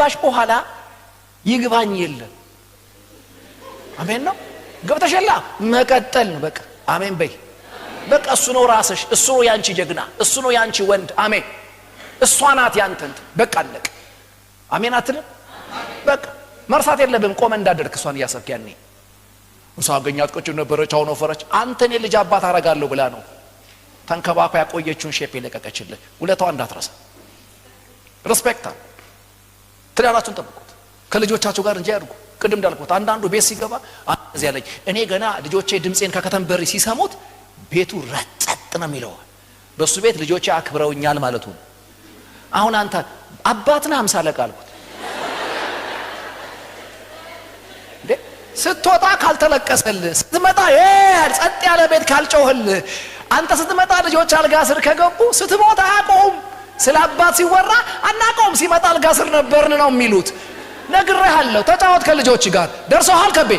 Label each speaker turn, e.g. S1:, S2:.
S1: ከገባሽ በኋላ ይግባኝ የለም። አሜን ነው። ገብተሽላ መቀጠል ነው በቃ። አሜን በይ በቃ። እሱ ነው ራስሽ፣ እሱ ነው ያንቺ ጀግና፣ እሱ ነው ያንቺ ወንድ። አሜን። እሷ ናት ያንተ እንትን። በቃ አለቀ። አሜን አትልም? በቃ መርሳት የለብም። ቆመ እንዳደርክ እሷን እያሰብክ ያኔ ሳገኛት ቀጭን ነበረች፣ አሁን ወፈረች። አንተን የልጅ አባት አረጋለሁ ብላ ነው ተንከባክባ ያቆየችውን shape የለቀቀችልህ። ውለታዋ እንዳትረሳ። Respect። ትዳራችሁን ጠብቁት። ከልጆቻችሁ ጋር እንጂ ያድርጉ። ቅድም እንዳልኩት አንዳንዱ ቤት ሲገባ እዚህ ያለኝ እኔ ገና ልጆቼ ድምፄን ከከተንበሪ ሲሰሙት ቤቱ ረጠጥ ነው የሚለው። በሱ ቤት ልጆቼ አክብረውኛል ማለቱ ነው። አሁን አንተ አባት ነህ 50 አለቃ አልኩት። እንዴ ስትወጣ ካልተለቀሰልህ፣ ስትመጣ ጸጥ ያለ ቤት ካልጮህልህ፣ አንተ ስትመጣ ልጆች አልጋ ስር ከገቡ ስትሞት አያውቀውም። ስለ አባት ሲወራ አናውቀውም። ሲመጣ አልጋ ስር ነበርን ነው የሚሉት። ነግሬሃለሁ። ተጫወት ከልጆች ጋር። ደርሶሃል ከቤ